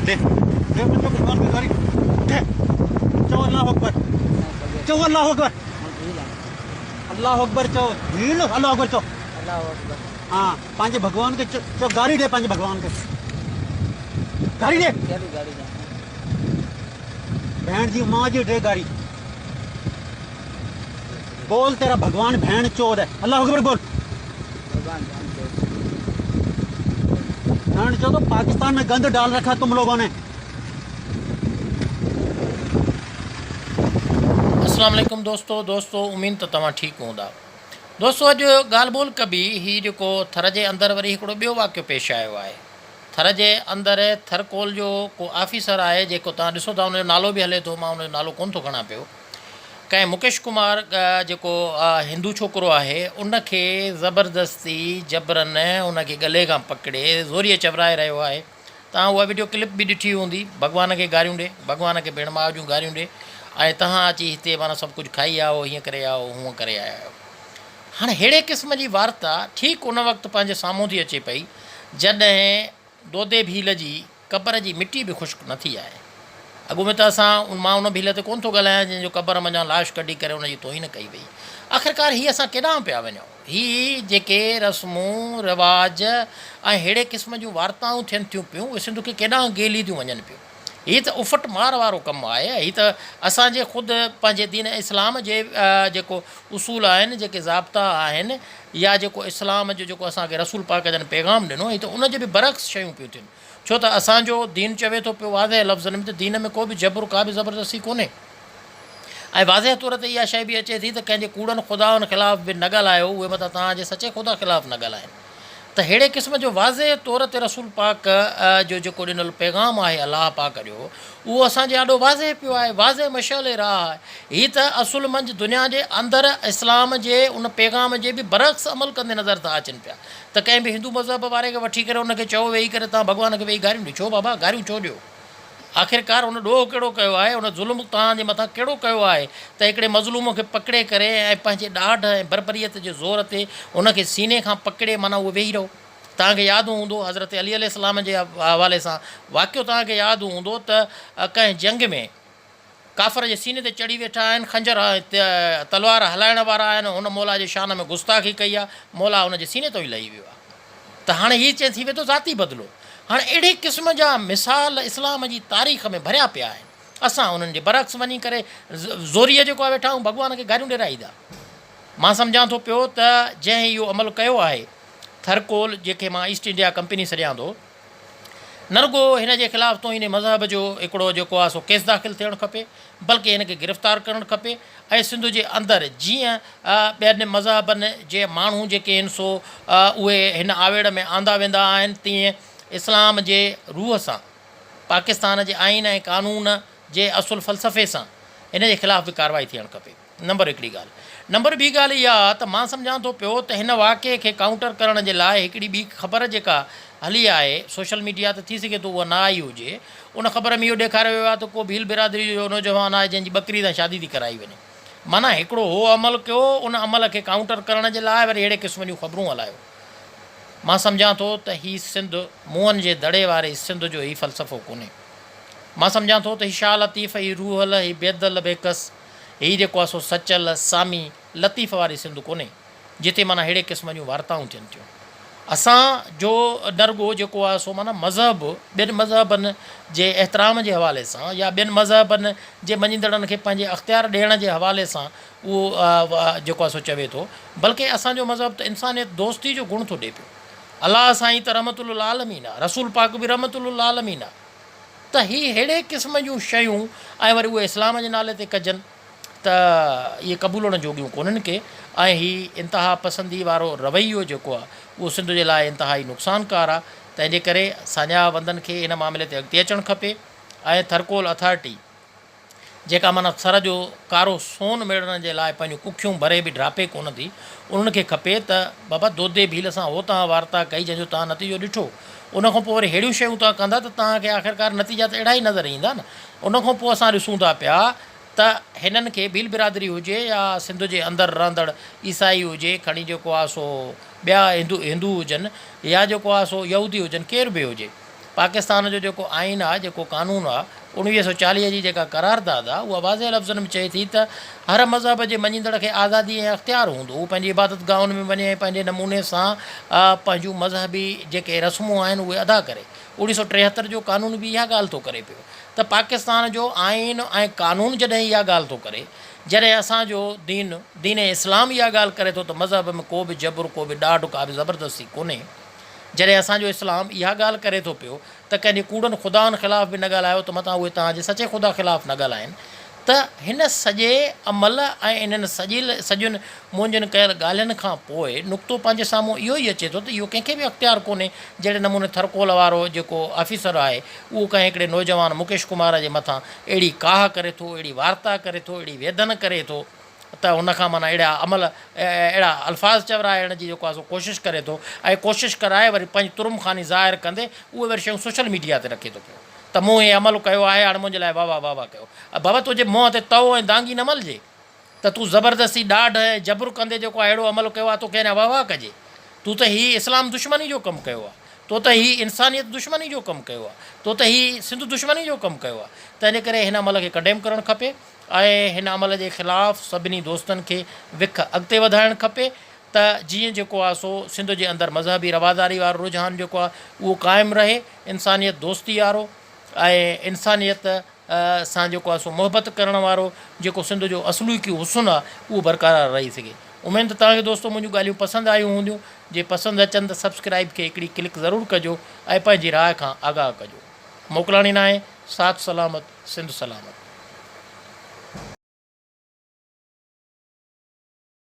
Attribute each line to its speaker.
Speaker 1: दे दे मुझे भगवान की गाली दे। चो अल्लाह अकबर, चो अल्लाह अकबर, अल्लाह अकबर चो भील, अल्लाह अकबर चो। हाँ, पंहिंजे भॻवान खे चो गारी ॾे, पंहिंजे भॻवान खे गारी ॾे। भेण जी माँ जी ॾे गारी। बोल तेरा भगवान भेण चोद है, अल्लाह अकबर बोल। भेण चोद, तो पाकिस्तान में गंद डाल रखा तुम लोगों ने।
Speaker 2: अस्सलाम वालेकुम दोस्तों। दोस्तों उम्मीद त तव्हां ठीकु हूंदा। दोस्तों अॼु ॻाल्हि ॿोल कबी ही जेको थर जे अंदरि वरी हिकिड़ो ॿियो वाक़ियो पेश आयो आहे। थर जे अंदरि थरकोल जो को आफीसर आहे जेको तव्हां ॾिसो था, उनजो नालो बि हले थो, मां उनजो नालो कोन थो खणां पियो। ڪنهن مڪيش ڪمار جيڪو هندو ڇوڪرو آهي ان کي زبردستي جبرن ان کي ڳلي کان پڪڙي زوريء چورائي رهيو آهي. توهان اها وڊيو ڪلپ به ڏٺي هوندي. ڀڳوان کي گاريون ڏي، ڀڳوان کي ڀيڻ ماء جون گاريون ڏي ۽ توهان اچي هتي معنيٰ سڀ ڪجهه کائي آيو، هيئن ڪري آيو، هونئن ڪري آيا آهيو. هاڻي ههڙي قسم جي وارتا ٺيڪ ان وقت پنهنجي سامهون ٿي اچي پئي جڏهن دودي ڀيل جي قبر جي مٽي به خشڪ نه ٿي آهي. اڳ ۾ ته اسان مان ان ڀيل تي ڪونه ٿو ڳالهايان جنهن جو قبر منجهان لاش ڪڍي ڪري ان جي توهين ڪئي وئي. آخرڪار هي اسان ڪيڏانهن پيا وڃون؟ هي جيڪي رسمون، رواج ۽ ههڙي قسم جون وارتائون ٿين ٿيون پيون اهي سنڌ کي ڪيڏانهن گيلي ٿيون وڃن پيون. هي ته اڦٽ مار وارو ڪم آهي. هي ته اسان جي خود پنهنجي دين اسلام جي جيڪو اصول آهن، جيڪي ضابطا آهن يا جيڪو اسلام جو جيڪو اسان کي رسول پاڪ جن پيغام ڏنو هي ته ان جي به برعڪس شيون پيون ٿين. ڇو ته اسان جو دين چوي ٿو پيو واضح لفظن ۾ ته دين ۾ ڪو به جبر ڪا به زبردستي ڪونهي ۽ واضح طور تي اها شيء به اچي ٿي ته ڪنهن جي ڪوڙن خدائن خلاف به نه ڳالهايو اهي متان توهان جي سچي خدا خلاف نه ڳالهائين ته ههڙي قسم جو واضح طور تي رسول پاڪ جو جيڪو ڏنل پيغام آهي الله پاڪ جو اهو اسان جي آڏو واضح پيو آهي واضح مشعل راهه آهي هي ته اصل منجهه دنيا جي اندر اسلام جي ان پيغام جي به برعڪس عمل ڪندي نظر ٿا اچن پيا ته ڪنهن به هندو مذهب واري کي وٺي ڪري ان کي چئو ويهي ڪري توهان ڀڳوان کي ويهي گاريون ڏيو ڇو بابا گاريون ڇو ڏيو آخرڪار هن ڏوهه ڪهڙو ڪيو آهي هن ظلم توهان جي مٿان ڪهڙو ڪيو آهي ته هڪڙي مظلوم کي پڪڙي ڪري ۽ پنهنجي ڏاڍ ۽ بربريت جي زور تي هن کي سيني کان پڪڙي معنيٰ اهو ويهي رهو توهان کي ياد هوندو حضرت علي عليه السلام جي حوالي سان واقعو توهان کي ياد هوندو ته ڪنهن جنگ ۾ ڪافر جي سيني تي چڙهي ويٺا آهن، خنجر ۽ تلوار هلائڻ وارا آهن، هن مولا جي شان ۾ گستاخي ڪئي آهي، مولا هن جي سيني تان ئي لهي ويو آهي ته هاڻي هي چئي ٿي ويندو ذاتي بدلو. هاڻي اهڙي قسم جا مثال اسلام جي تاريخ ۾ ڀريا پيا آهن. اسان انهن جي برعڪس وڃي ڪري زوريء جيڪو آهي ويٺا آهيون ڀڳوان کي گاريون ڏيرائيندا. مان سمجهان ٿو پيو ته جنهن اهو عمل ڪيو آهي ٿرڪول جنهن کي مان ايسٽ انڊيا ڪمپني سڏيان ٿو، نه رڳو هن جي خلاف توهين مذهب جو هڪڙو جيڪو آهي سو ڪيس داخل ٿيڻ کپي بلڪه هن کي گرفتار ڪرڻ کپي ۽ سنڌ جي اندر جيئن ٻين مذهبن جي ماڻهو جيڪي آهن سو اهي هن آويڙ ۾ آندا ويندا آهن تيئن اسلام جي روح سان پاڪستان جي آئين ۽ قانون جي اصل فلسفي سان هن جي خلاف به ڪارروائي ٿيڻ کپي. نمبر هڪڙي ڳالهه. نمبر ٻي ڳالهه اها ته مان سمجهان ٿو پيو ته هن واقعي کي ڪائونٽر ڪرڻ جي لاء هڪڙي ٻي خبر جيڪا هلي آهي سوشل ميڊيا تي ٿي سگهي ٿو اها نه آئي هجي ان خبر ۾ اهو ڏيکاريو ويو آهي ته ڪو ڀيل برادري جو نوجوان آهي جنهن جي ٻڪري سان شادي ٿي ڪرائي وڃي معنيٰ هڪڙو هو عمل ڪيو ان عمل کي ڪائونٽر ڪرڻ جي لاء وري اهڙي قسم جون خبرون هلايو مان سمجهان ٿو ته هي سنڌ موهن جي دڙي واري سنڌ جو هي فلسفو ڪونهي مان سمجهان ٿو ته هي شاهه لطيف هي روحل هي بيدل بيڪس هي جيڪو آهي سو سچل، سامي، لطيف واري سنڌ ڪونهي، جتي معنيٰ ههڙي قسم جون وارتائون ٿين ٿيون. اسان جو نه رڳو جيڪو آهي سو معنيٰ مذهب، ٻين مذهبن جي احترام جي حوالي سان يا ٻين مذهبن جي مڃيندڙن کي پنهنجي اختيار ڏيڻ جي حوالي سان اهو جيڪو آهي سو چوي ٿو، بلڪه اسان جو مذهب ته انسانيت دوستي جو گڻ ٿو ڏئي پيو. الله سائين ته رحمت للعالمين آهي، رسول پاڪ به رحمت للعالمين آهي. ته هي ههڙي قسم جون شيون ۽ وري اهي اسلام جي نالي تي ڪجن ته اهي قبولڻ جوڳيون ڪونهن ڪي ۽ هي انتها پسندي وارو رويو جيڪو آهي اهو سنڌ جي لاء انتهائي نقصانڪار آهي تنهن جي ڪري ساڃاهه وندن کي ان معاملي تي اڳتي اچڻ کپي ۽ ٿرڪول اٿارٽي جيڪا معنيٰ ٿر جو ڪارو سون ميڙڻ جي لاء پنهنجون ڪکيون ڀري به ڊاپي ڪونه ٿي، انهن کي کپي ته بابا دودي ڀيل سان هو توهان وارتا ڪئي جنهن جو توهان نتيجو ڏٺو، ان کان پوء وري ههڙيون شيون توهان ڪندا ته توهان کي آخرڪار نتيجا ته اهڙا ئي نظر ايندا نه. ان کان پوء اسان ڏسون ٿا پيا ته هنن کي ڀيل برادري هجي يا سنڌ جي اندر رهندڙ عيسائي هجي کڻي جيڪو آهي سو ٻيا هندو هجن يا جيڪو آهي سو يهودي هجن ڪير به هجي. پاڪستان جو جيڪو آئين آ، جيڪو قانون آ، 1940 جي جيڪا قرارداد آ، اها واضح لفظن ۾ چئي ٿي ته هر مذهب جي مڃيندڙ کي آزادي ۽ اختيار هوندو، هو پنهنجي عبادت گاهن ۾ وڃي ۽ پنهنجي نموني سان پنهنجون مذهبي جيڪي رسمون آهن اهي ادا ڪري. 1973 جو قانون به اها ڳالهه ٿو ڪري پيو ته پاڪستان جو آئين ۽ قانون جڏهن اها ڳالهه ٿو ڪري، جڏهن اسان جو دين، دين اسلام اها ڳالهه ڪري ٿو ته مذهب ۾ ڪو به جبر، ڪو به ڏاڍ، ڪا به زبردستي ڪونهي. جڏهن اسان جو اسلام اها ڳالهه ڪري ٿو پيو ته ڪنهن جي ڪوڙن خدائن خلاف به نه ڳالهايو ته متان اهي توهان جي سچي خدا خلاف نه ڳالهائين ته هن سڄي عمل ۽ انهن سڄيل سڄين منهنجين ڪيل ڳالهين کان پوء نقطو پنهنجي سامهون اهو ئي اچي ٿو ته اهو ڪنهن کي به اختيار ڪونهي جهڙي نموني ٿرڪول وارو جيڪو آفيسر آهي اهو ڪنهن هڪڙي نوجوان مڪيش ڪمار جي مٿان اهڙي ڪاهه ڪري ٿو اهڙي وارتا ڪري ٿو اهڙي ويڌن ڪري ٿو ته ان کان معنيٰ اهڙا عمل اهڙا الفاظ چورائڻ جي جيڪو آهي سو ڪوشش ڪري ٿو ۽ ڪوشش ڪرائي وري پنهنجي ترم خاني ظاهر ڪندي اهي وري شيون سوشل ميڊيا تي رکي ٿو پيو ته مون هي عمل ڪيو آهي هاڻي منهنجي لاء واهه واهه واهه ڪيو بابا تنهنجي منهن تي تئو ۽ دانگي نه ملجي ته تون زبردستي ڏاڍ ۽ جبر ڪندي جيڪو آهي اهڙو عمل ڪيو آهي توکي اڃا واهه واهه ڪجي تون ته هي اسلام دشمني جو ڪم ڪيو آهي تو ته هي انسانيت دشمني جو ڪم ڪيو آهي تو ته هي سنڌ دشمني جو ڪم ڪيو آهي تنهنجي ڪري هن عمل کي ڪنڊيم ڪرڻ کپي. ۽ هن عمل جي خلاف سڀني دوستن کي وک اڳتي وڌائڻ کپي ته جيئن جيڪو آهي سو سنڌ جي اندر مذهبي رواداري وارو رجحان جيڪو آهي اهو قائم رهي انسانيت دوستي وارو ۽ انسانيت سان جيڪو آهي سو محبت ڪرڻ وارو جيڪو سنڌ جو اصلوڪي حسن آهي اهو برقرار رهي سگهي اميد ته توهان کي دوستو منهنجون ڳالهيون پسند آيون هونديون جي پسند اچن ته سبسڪرائب کي هڪڙي ڪلڪ ضرور ڪجو ۽ پنهنجي راء کان آگاهه ڪجو موڪلاڻي ناهي ساٿ سلامت سنڌ سلامت.